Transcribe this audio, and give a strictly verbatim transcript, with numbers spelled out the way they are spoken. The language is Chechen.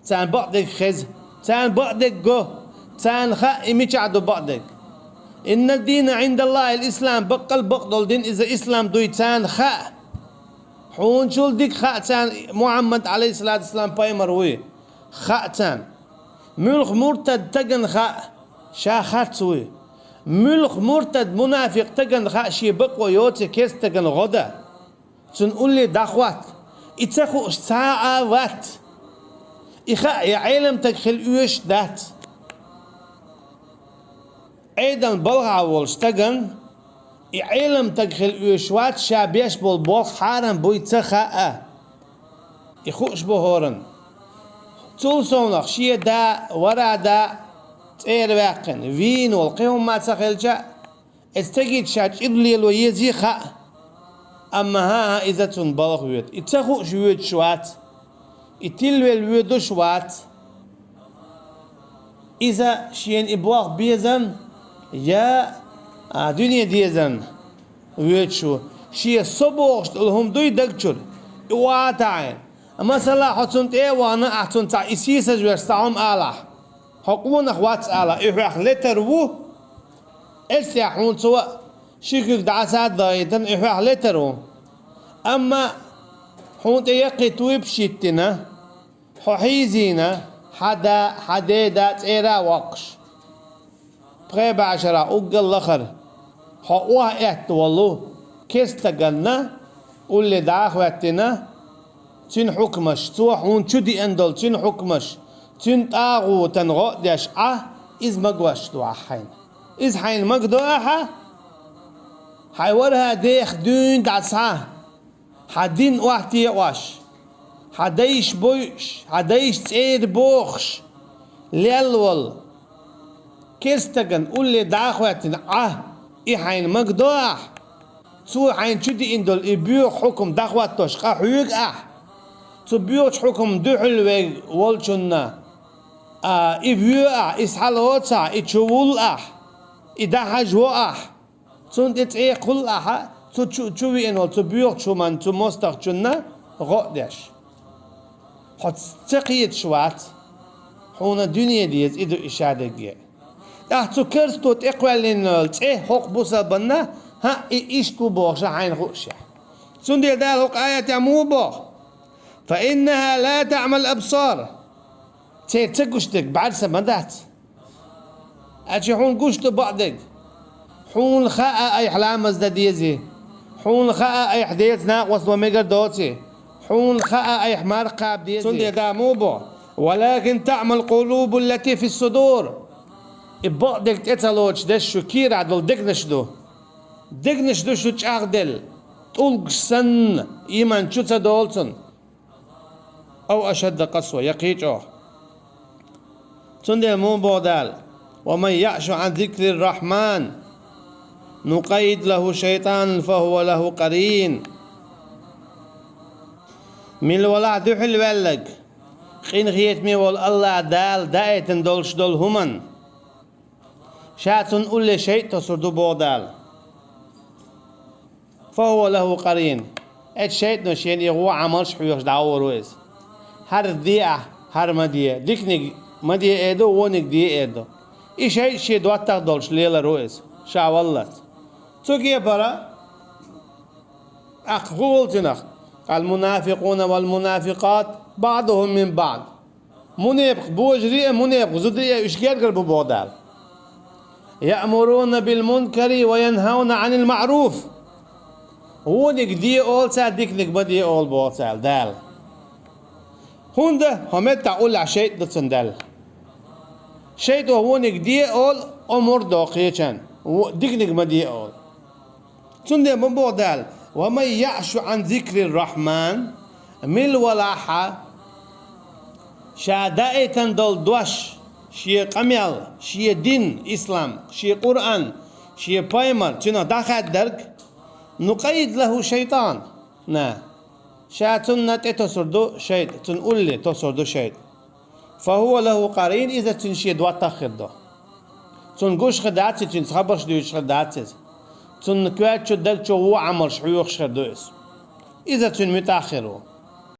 Царна бакъдерг хеза, царна бакъдерг го, царна хаьа и мичахь ду бакъдерг. Инна дина Ӏиндаллахил ислам, баккъал бакъдолу дин иза ислам дуй, царна хаьа. Хьуначул дика хаьа царна Мухьаммад, алейхиссалату вассалам, пайхамар вуй, хаьа царна. Муьлха муртад стагана хаьа, ша харц вуй. Муьлха муртад мунафикъ стагана хаьа, шен бакъо йоций керста стагана гӀо дан. Цунна улле дӀахӀотта. И ца хууш цхьа а вац. И хаьа, и Ӏелам стаг хила оьшуш дац. Ӏедална балхахь волчу стагана и Ӏелам стаг хила оьшуш вац, ша беш болу болх хьарам буй ца хаьа. И хууш бу хӀоранна. Цул совнах шен да, вара да цӀера ваьккхина, вийна волу кхин хӀумма ца хилча а, оцу стегица ша чӀир лело езий хаьа. Амма хӀан-хӀа, иза цунна балха воьду. И ца хууш воьдуш вац. И тилвелла воьдуш вац. Иза шена и болх безам я, а, дуьне дезарна воьдуш ву. Шен со бохуш долу хӀума дуй даг чуьра, и охьа а таӀийна. Масала, хьо цунна тӀе а вахана, ахь цунна цхьа и сийсаз веш цхьа хӀума алахь, хьо къонах вац алахь, и хьох летар ву. Эццехь хьуна цо а ши куьг дӀаса а дахийтина, и хьох летар ву. Амма хьуна тӀе яккхий тайпа йиттина, хьо хьийзийна, хьан да, хьан ден да цӀера а воккхуш, пхи бӀе шарахь уггар лахара, хьо охьа этта волу керста стаганна улле дӀа а хӀоьттина, цуьнан хьукмаш, цо хьуна чу деана долу цуьнан хьукмаш, цуьнан тӀагӀутан гӀо а деш Ӏа, иза магош ду ахь хьайна. Иза хьайна магадо ахьа? Хьайн вархӀа дех дуьйна дӀа схьа, хьан дин охьатаьӀаш, хьан дайша бойуш, хьан дайша цӀера бохуш лелла волу керста стагана улле дӀа а хӀоьттина Ӏа, и хьайна магадо ахьа? Цо хьайна чу деана долу и боьха хьукам дӀахӀоттош къахьоьгу ахьа? Цу боьхачу хьукамна дуьхьал верг волчунна, а, и воь ахьа, и схьалоцу ахьа, и чу вуллу ахьа, и дӀахьажво ахьа? Цунна тӀе цӀе кхуллу ахьа, цу чу, чу веана волу цу боьхачу хӀуманна, цу мостагӀчунна гӀо а деш? Хьо ца кхеташ вац, хьуна дуьне деза, и ду и шадерриге. ТӀаккха цу керсто тӀекхоьллина йолу цӀе хӀокху бусалбанна, хӀаъ, и иштта ву бохуш а хьайна хуушехь. Цундела Дала хӀокху аятехь муха боху: «Фа иннаха ла таъмал абсар». Церан ца гуш дерг бӀаьрса ма дац. Аьлча хьуна гуш ду бакъдерг. Хьуна хаьа айхьа ламаз дан дезий. Хьуна хаьа айхьа деца накъост ван мегар доций. Хьуна хаьа айхьа марха кхаба дезий. Цундела Дала муха боху: «Валакин таъмал къулубу ллати фис судур». И бакъдерг тӀе ца лоцуш дерш шу кийрахь долу дегнаш ду. Дегнаш ду шу чӀагӀделла, тӀулгаш санна, иман чу ца долу цунна. Ав ашадда къасва, я кхин а чӀогӀа. Цундела муха боху Дала: «Ва ман яъшу ан зикрир-рахман, нукъаййид лаху шайтӀанан фа хӀува лаху къарин». Мила валахь дуьхьал ваьлларг, къинхетаме волу АллахӀ Дала даийтина долуш долу хӀуманна, ша цунна улле шайтӀа тосур ду боху Дала. «Фа хӀува лаху къарин». Эцу шайтӀано шена и гӀо Ӏамалш хьоьхуш дӀагӀур ву иза. ХӀара де ахь, хӀара ма де, диканиг ма де эр ду, вониг де эр ду. И шайтӀа шен доттагӀа долуш лелар ву иза, ша валлалц. Цу кепара, тӀаккха хӀун волу цунах? «Ал-мунафикъуна вал-мунафикъат баъдухум мин баъд». Мунепакъ божарий а, мунепакъ зударий а, уьш гергара бу боху Дала. «Яъмуруна бил мункари ва янхауна Ӏанил маъруф». Вониг де олу цара, диканиг ма де олу боху цара Дала. ХӀунда хӀокху меттехь уллехь шайтӀа ду цунна даьлла. ШайтӀа вониг де олу, омра до кхечарна, во-, диканиг ма де олу. Цундела ма боху Дала: «Ва ман яъшу ан зикрир-рахман», мила валахь а, ша даийтина долу дош, шен къамел, шен дин, ислам, шен Къуръан, шен пайхамар, цуьнах дӀахаьддарг, нукъаййид лаху шайтӀан, на, ша цунна тӀе тосур ду шайтӀа, цунна улле тосур ду шайтӀа. «Фа хӀува лаху къарин», иза цуьнан шен доттагӀа хир ду. Цунна гуш хир дац иза, цуьнца хабарш дуьйцуш хир дац иза. Цунна коьрта чу, даг чу вон Ӏамалш хьоьхуш хир ду иза. Иза цуьнан муьтӀахь хир ву.